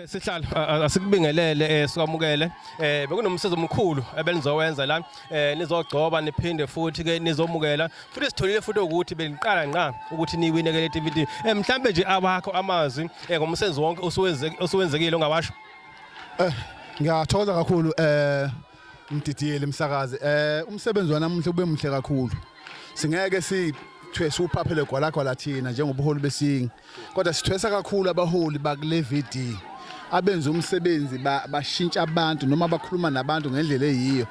Sihlalo, asikubingelele, sikwamukele. Bekunomsebenzi omkhulu ebenizowenza la, nizogcoba niphinde futhi ke nizomukela futhi. Sitholile futhi ukuthi beniqala ngqa ukuthi niwine ke le VD. Mhlambe nje awakho amazwi ngomsebenzi wonke osuwenzekile ongawasho? Ngiyathokoza kakhulu, Mdidiyeli msakazi. Umsebenzi wanamuhla ube muhle kakhulu. Singeke sithwese uphaphele gwalagwala thina njengobuholi besingi. Kodwa sithwesa kakhulu abaholi bakule VD abenza umsebenzi, bashintsha abantu noma bakhuluma nabantu ngendlela eyiyo,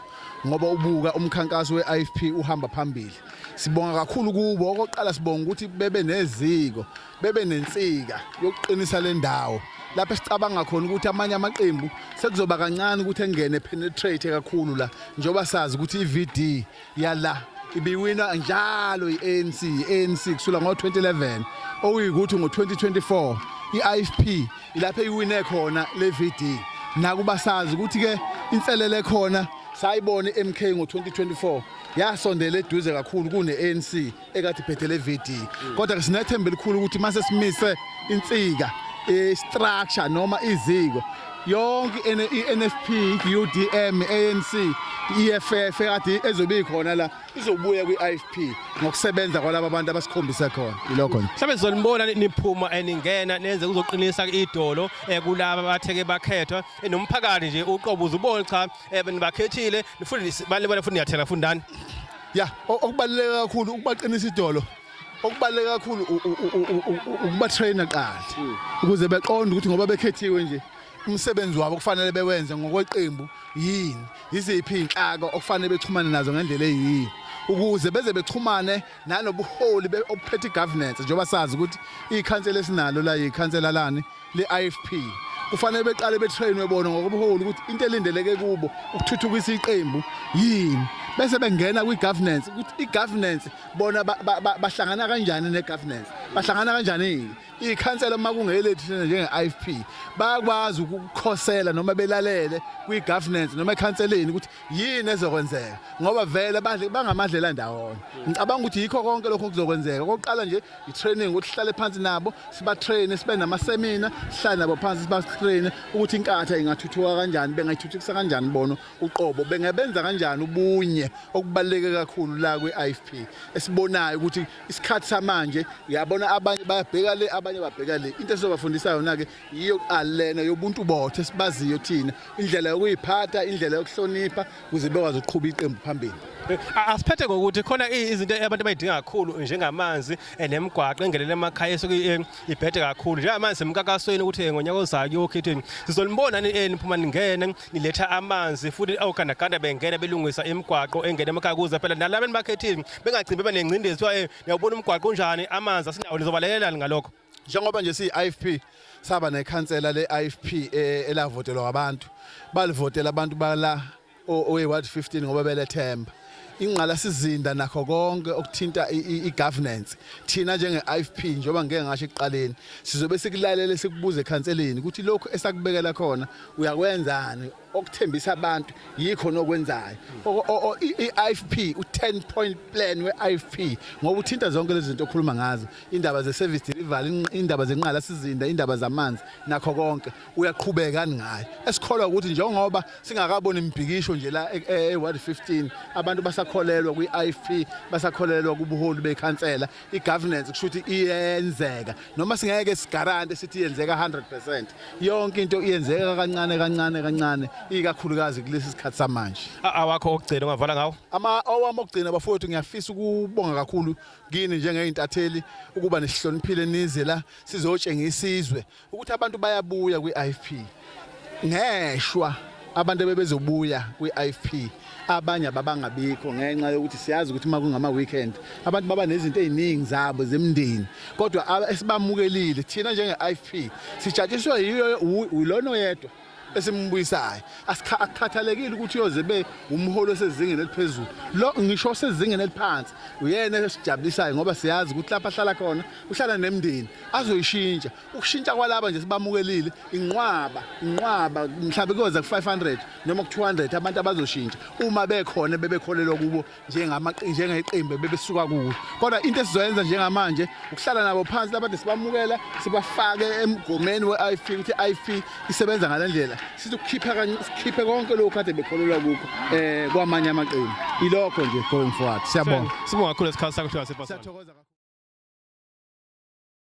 ngoba ubuka umkhankaso we-IFP uhamba phambili. Sibonga kakhulu kubo. Okokuqala sibonga ukuthi bebe neziko, bebe nensika yokuqinisa le ndawo lapho esicabanga khona ukuthi amanye amaqembu sekuzoba kancane ukuthi engene, penetrate kakhulu la, njengoba sazi ukuthi i-VD yala ibiwina njalo i-ANC, i-ANC kusula ngo-2011, okuyikuthi ngo-2024 i-IFP ilapho eyiwine khona le VD. Nakuba sazi ukuthi ke inselele khona sayibona, i-MK ngo-2024 yasondela eduze kakhulu kune-ANC ekade iphethe le VD, kodwa ke sinethemba elikhulu ukuthi mase simise insika, i-structure noma iziko, yonke i-NFP, UDM, ANC, EFF ekade ezobe ikhona la izobuya kwi-IFP ngokusebenza kwalaba abantu abasikhombise khona. Ilokho nje. Mhlawumbe sizonibona niphuma, ningena, nenze kuzoqinisa idolo kulaba abatheke bakhethwa, nomphakathi nje uqobo uzubona cha, nibakhethile futhi balibona futhi niyathela fundani. Ya, okubaluleke kakhulu ukubaqinisa idolo, okubaluleke kakhulu ukuba-traina qala ukuze beqonde ukuthi ngoba bekhethiwe nje, umsebenzi wabo kufanele bewenze ngokweqembu yini, yiziphi iy'nhlaka okufanele bexhumane nazo ngendlela eyiyo ukuze beze bexhumane nanobuholi obuphethe i-governance, njengoba sazi ukuthi ikhansela esinalo la yikhansela lani le-IFP. Kufanele beqale betrainwe bona ngokobuholi ukuthi into elindeleke kubo ukuthuthukisa iqembu yini, bese bengena kwi-governance, ukuthi i-governance bona bahlangana kanjani ne-governance, bahlangana kanjani ikhansela uma kungelethu. Thina njenge-IFP bayakwazi ukukhosela noma belalele kwi-governance noma ekhanseleni ukuthi yini ezokwenzeka, ngoba vele badle bangamadlela ndawonye. Ngicabanga ukuthi yikho konke lokho kuzokwenzeka. Okokuqala nje i-training, ukuthi sihlale phansi nabo sibatraine, sibe namasemina, sihlale nabo phansi sibatraine ukuthi iNkatha ingathuthuka kanjani, bengayithuthukisa kanjani bona uqobo, bengabenza kanjani ubunye, okubaluleke kakhulu la kwi-IFP esibonayo ukuthi isikhathi samanje uyabona abanye bayabheka le, abanye babheka le. Into esizobafundisa yona-ke yiyo kuqala lena yobuntu botho esibaziyo thina, indlela yokuyiphatha, indlela yokuhlonipha, ukuze bekwazi ukuqhuba iqembu phambili. Asiphethe ngokuthi khona izinto abantu abayidinga kakhulu njengamanzi, nemigwaqo engenele emakhaya esuke ibhede kakhulu. Njengamanzi emkakasweni ukuthi ngonyaka ozayo kuyokhethweni sizolibona niphuma ningene niletha amanzi futhi ogandaganda bengena belungisa imigwaqo engene emakhaya, kuze phela nalaba enibakhethile bengagcini beba nengcindezi kuthiwa niyawubona umgwaqo unjani, amanzi asinawo. Nizobalelelani ngalokho? Njengoba nje siyi-IFP saba nekhansela le-IFP elavotelwa abantu, balivotela abantu bala owe-ward 15 ngoba belethemba ingqalasizinda nakho konke okuthinta i-governance. Thina njenge-IFP, njengoba ngike ngasho ekuqaleni, sizobe sikulalele, sikubuze ekhanseleni ukuthi lokhu esakubekela khona uyakwenzani, okuthembisa abantu yikho nokwenzayo. I-IFP, u-10 point plan we-IFP, ngoba uthinta zonke lezi zinto okhuluma ngazo, indaba ze-service delivery, indaba zenqalasizinda, indaba zamanzi nakho konke, uyaqhubekani ngayo. Esikholwa ukuthi njengoba singakaboni imibhikisho nje la e-ward 15, abantu basakholelwa kwi-IFP, basakholelwa kubuholi bekhansela, i-governance kusho ukuthi iyenzeka, noma singeke sigarante sithi iyenzeka 100%. Yonke into iyenzeka kancane kancane kancane, ikakhulukazi kulesi sikhathi samanje. Awakho okugcina ungavala ngawo? Ama owami okugcina, bafowethu, ngiyafisa ukubonga kakhulu kini njengey'ntatheli ukuba nisihloniphile nize la sizotshengisa izwe ukuthi abantu bayabuya kwi-IFP. Ngeshwa abantu abebezobuya kwi-IFP abanye ababangabikho ngenxa yokuthi siyazi ukuthi uma kungama-weekend abantu baba nezinto ey'ningi zabo zemndeni, kodwa esibamukelile thina njenge-IFP sijatshiswa yiyo ulona oyedwa. esimbuyisayo. Akukhathalekile ukuthi uyoze be umholi osezingeni eliphezulu, lo ngisho osezingeni eliphansi, uyena esijabulisayo ngoba siyazi ukuthi lapha ahlala khona uhlala nemndeni azoyishintsha. Ukushintsha kwalaba nje sibamukelile, inqwaba inqwaba, mhlawumbe kuyoza ku-500 noma ku-200 abantu abazoshintsha uma bekhona bebekholelwa kubo njengeqembu bebesuka kuwo. Kodwa into esizoyenza njengamanje ukuhlala nabo phansi labade sibamukela, sibafake emgomeni we-IFP ukuthi i-IFP isebenza ngale ndlela, sithi ukukhipha sikhiphe konke lokhu kade bekholelwa kukho kwamanye amaqembu. Ilokho nje going forward. Siyabonga. Sibonga kakhulu isikhathi sakho. Siyathokoza kakhulu.